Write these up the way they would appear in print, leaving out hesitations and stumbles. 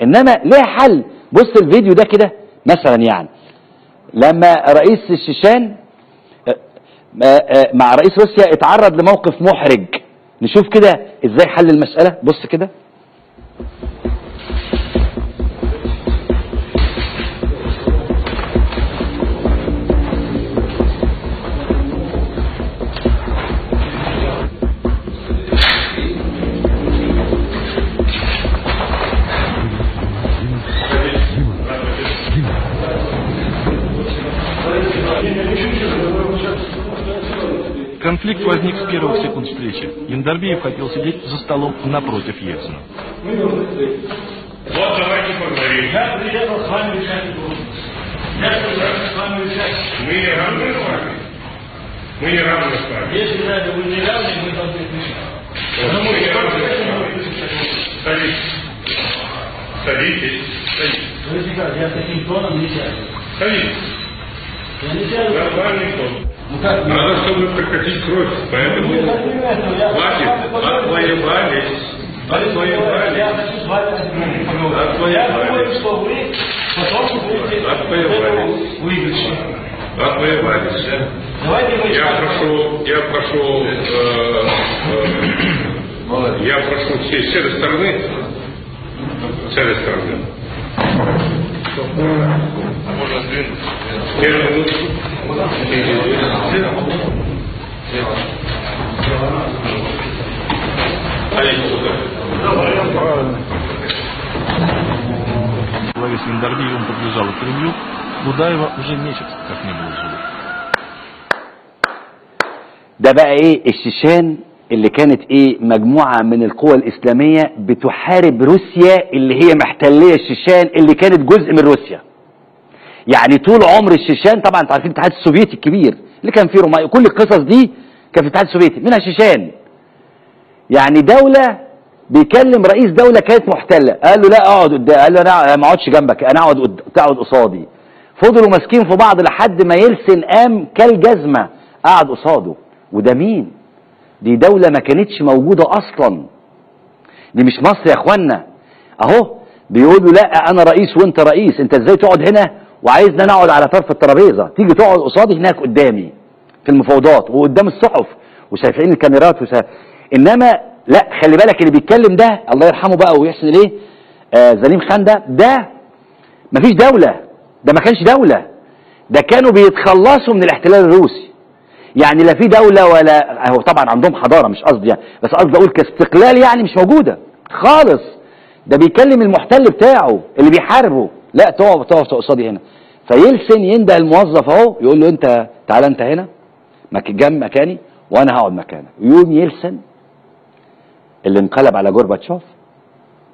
انما ليها حل. بص الفيديو ده كده مثلا، يعني لما رئيس الشيشان مع رئيس روسيا اتعرض لموقف محرج، نشوف كده ازاي حل المسألة. بص كده. Конфликт возник с первых секунд встречи. Яндарбиев хотел сидеть за столом напротив Ельцина. Вот давайте поговорим. Я приехал с вами решать. Я приехал с вами решать. Мы не равны с вами. Мы не равны с вами. Если даже вы не равны, мы должны решить. Мы не равны с вами. Садитесь. Садитесь. Садитесь. Вы как, я таким тоном не сяду. Садитесь. Я не сяду. Нормальный тон. Ну как? Надо, чтобы прекратить кровь, поэтому хватит, отвоевались, отвоевались, я хочу с вами отвоевались. Я думаю, что вы потом будете отвоевались, отвоевались. Давайте мы я прошу все с этой стороны, с этой стороны. Можно сдвинуться. Главе с Яндарбиевым подлежало к Кремлю, Дудаева уже месяц как не было живых. ده بقى ايه الشيشان اللي كانت ايه مجموعة من القوى الإسلامية بتحارب روسيا اللي هي محتلية الشيشان اللي كانت جزء من روسيا. يعني طول عمر الشيشان، طبعا انتوا عارفين الاتحاد السوفيتي الكبير اللي كان فيه رومانيا، كل القصص دي كان في الاتحاد السوفيتي منها الشيشان. يعني دولة بيكلم رئيس دولة كانت محتلة، قال له لا اقعد قدام، قال له انا ما اقعدش جنبك، انا اقعد تقعد قصادي. فضلوا ماسكين في بعض لحد ما يلسن قام كالجزمة قعد قصاده. وده مين؟ دي دولة ما كانتش موجودة أصلا، دي مش مصر يا اخوانا. أهو بيقولوا لا أنا رئيس وأنت رئيس، أنت إزاي تقعد هنا وعايزنا نقعد على طرف الترابيزة؟ تيجي تقعد قصادي هناك قدامي في المفاوضات وقدام الصحف وشايفين الكاميرات إنما لا، خلي بالك اللي بيتكلم ده الله يرحمه بقى ويحسن إليه، زليم خان ده مفيش دولة، ده ما كانش دولة، ده كانوا بيتخلصوا من الاحتلال الروسي. يعني لا في دولة ولا هو طبعا عندهم حضارة، مش قصدي يعني، بس قصدي اقول كاستقلال يعني مش موجودة خالص. ده بيكلم المحتل بتاعه اللي بيحاربه، لا تقف قصادي هنا. فيلسن ينده الموظف اهو يقول له انت تعالى انت هنا جنب مكاني وانا هقعد مكانك. يقوم يلسن اللي انقلب على جورباتشوف،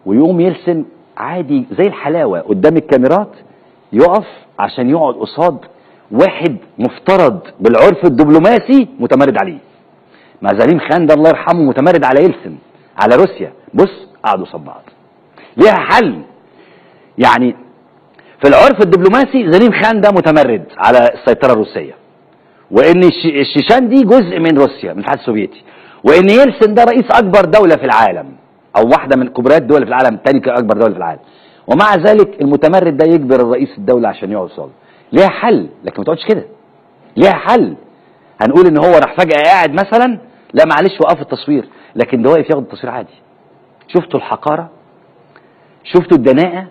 ويقوم يلسن عادي زي الحلاوة قدام الكاميرات يقف عشان يقعد قصاد واحد مفترض بالعرف الدبلوماسي متمرد عليه. مع زليم خان ده الله يرحمه متمرد على يلسن على روسيا. بص قعدوا قصاد بعض، ليها حل. يعني في العرف الدبلوماسي زليم خان ده متمرد على السيطرة الروسية، وان الشيشان دي جزء من روسيا من الاتحاد السوفيتي، وان يلسن ده رئيس اكبر دولة في العالم او واحدة من كبريات الدول في العالم، تاني اكبر دولة في العالم، ومع ذلك المتمرد ده يجبر الرئيس الدولة عشان يقعد قصاده. ليها حل، لكن ما تقعدش كده. ليها حل. هنقول ان هو راح فجأة قاعد مثلا، لا معلش وقف التصوير، لكن ده واقف ياخد التصوير عادي. شفتوا الحقارة؟ شفتوا الدناءة؟